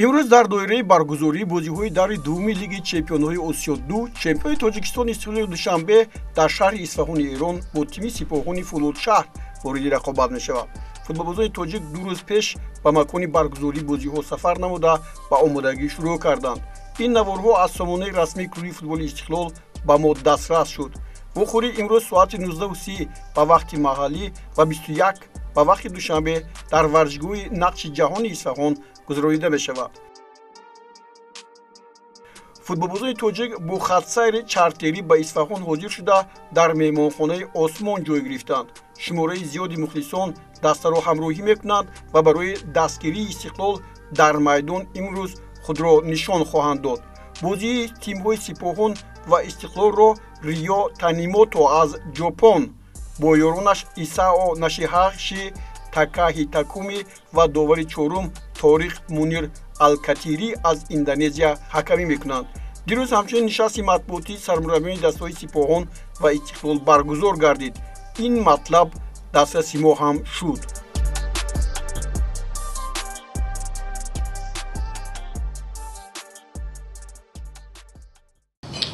Имрӯз дар доираи баргузории бозиҳои даври дуввуми Лиги чемпионҳои Осиё 2 чемпиони Тоҷикистон Истиқлоли Душанбе дар шаҳри Исфаҳони Эрон бо тими Сипоҳони Фулодшаҳр вориди рақобат мешавад. Футболбозони тоҷик 2 рӯз пеш ба макони баргузории бозиҳо сафар намуда ба омодагӣ шурӯъ карданд. Ин наворҳо аз сомонаи расмии клуби футболи Истиқлол ба мо дастрас шуд. Вохӯрӣ имрӯз соати 19:30 ба вақти маҳаллӣ ва 21 ба вақти Душанбе дар варзишгоҳи Нақши ҷаҳони Исфаҳон гузаронида мешавад. Футболбозони тоҷик бо хатсайри чартерӣ ба Исфаҳон ҳозир шуда дар меҳмонхонаи Осмон ҷой гирифтанд. Шумораи зиёди мухлисон дастаро ҳамроҳӣ мекунанд ва барои дастгирии Истиқлол дар майдон имрӯз худро нишон хоҳанд дод. Бозии тимҳои Сипоҳон ва Истиқлолро Риё Танимото аз Ҷопон бо ёронаш Исао Нашиҳаши, Такаҳи Такуми ва довари чорум Ториқ Мунир Алкатирӣ аз Индонезия ҳакамӣ мекунанд. Дирӯз ҳамчунин нишасти матбуотии сармураббиёни дастаҳои Сипоҳон ва Истиқлол баргузор гардид. Ин матлаб дастраси мо ҳам шуд.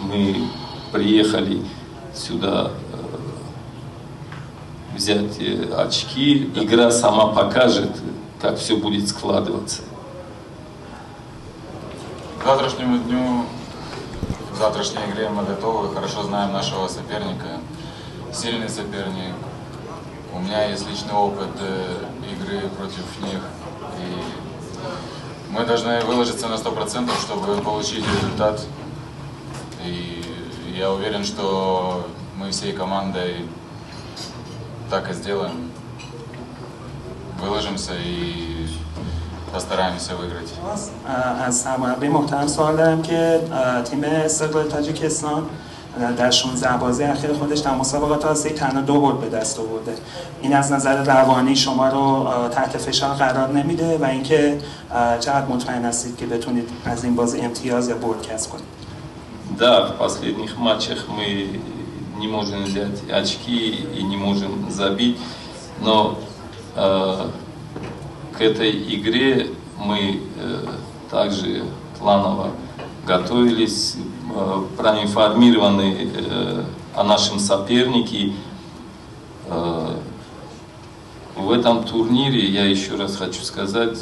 Мы приехали сюда взять очки. Игра сама покажет, как все будет складываться. К завтрашнему дню, к завтрашней игре мы готовы, хорошо знаем нашего соперника. Сильный соперник. У меня есть личный опыт игры против них. И мы должны выложиться на 100%, чтобы получить результат. И я уверен, что мы всей командой так и сделаем. Выложимся и постараемся выиграть. از سرمربی محترم سوال دارم که تیم استقلال تاجیکستان در 16 بازی اخیر خودش در مسابقات آسیایی تنها 2 برد به دست آورده. این از نظر روانی شما رو تحت فشار قرار نمیده و اینکه چقدر مطمئن هستید که بتونید از این بازی امتیاز یا برد کسب کنید؟ Да, в последних матчах мы не можем взять очки и не можем забить, но к этой игре мы также планово готовились, проинформированы о нашем сопернике. В этом турнире, я еще раз хочу сказать,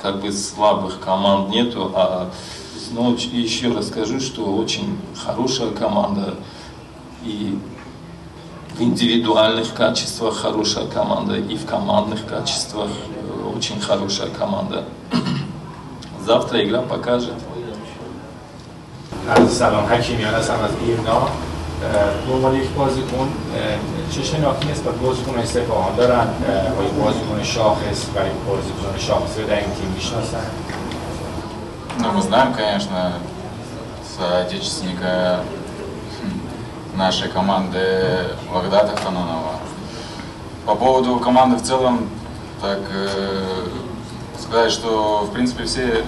как бы слабых команд нету, но еще раз скажу, что очень хорошая команда и в индивидуальных качествах хорошая команда, и в командных качествах очень хорошая команда. Завтра игра покажет. سلام، حکیمیان هستم از ایرنا. به عنوان یک بازیکن چه شناختی نسبت به بازیکن‌های سپاهان دارن؟ آیا بازیکن شاخص و بازیکنان شاخص رو در این تیم میشناسن؟ Ну, мы знаем, конечно, соотечественника нашей команды Вахдата Ханнонова. По поводу команды в целом, так сказать, что в принципе все,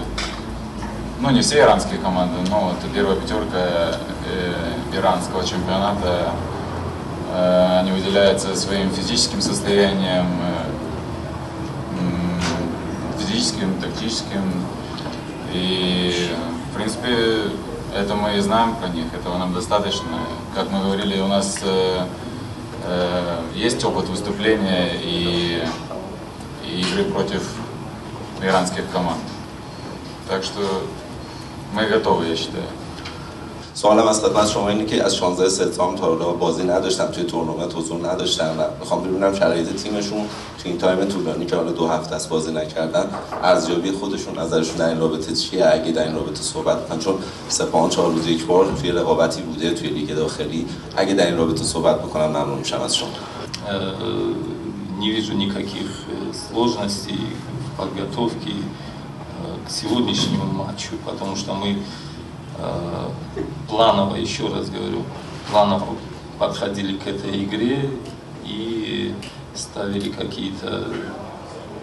ну не все иранские команды, но вот первая пятерка иранского чемпионата, они выделяются своим физическим состоянием, физическим, тактическим. И, в принципе, это мы и знаем про них, этого нам достаточно. Как мы говорили, у нас есть опыт выступления и игры против иранских команд. Так что мы готовы, я считаю. سوالم از خدمت شما اینه که از 16 سپتامبر تا حالا بازی نداشتم، توی تورنمنت حضور نداشتم و میخوام ببینم شرایط تیمشون تو این تایم طولانی که حالا 2 هفته است بازی نکردن، ارزیابی خودشون نظرشون در این رابطه چیه؟ اگه در این رابطه صحبت کنن، چون سپاهان 4 روز یک بار توی رقابتی بوده توی لیگ داخلی، اگه در این رابطه صحبت بکنم ممنون میشم از شما. Не вижу никаких сложностей в подготовке к сегодняшнему матчу, потому что мы планово, еще раз говорю, планово подходили к этой игре и ставили какие-то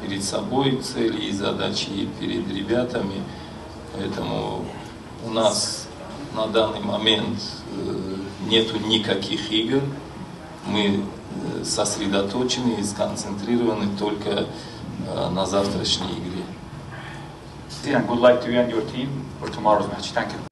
перед собой цели и задачи и перед ребятами. Поэтому у нас на данный момент нету никаких игр. Мы сосредоточены и сконцентрированы только на завтрашней игре. And good luck to you and your team for tomorrow's match. Thank you.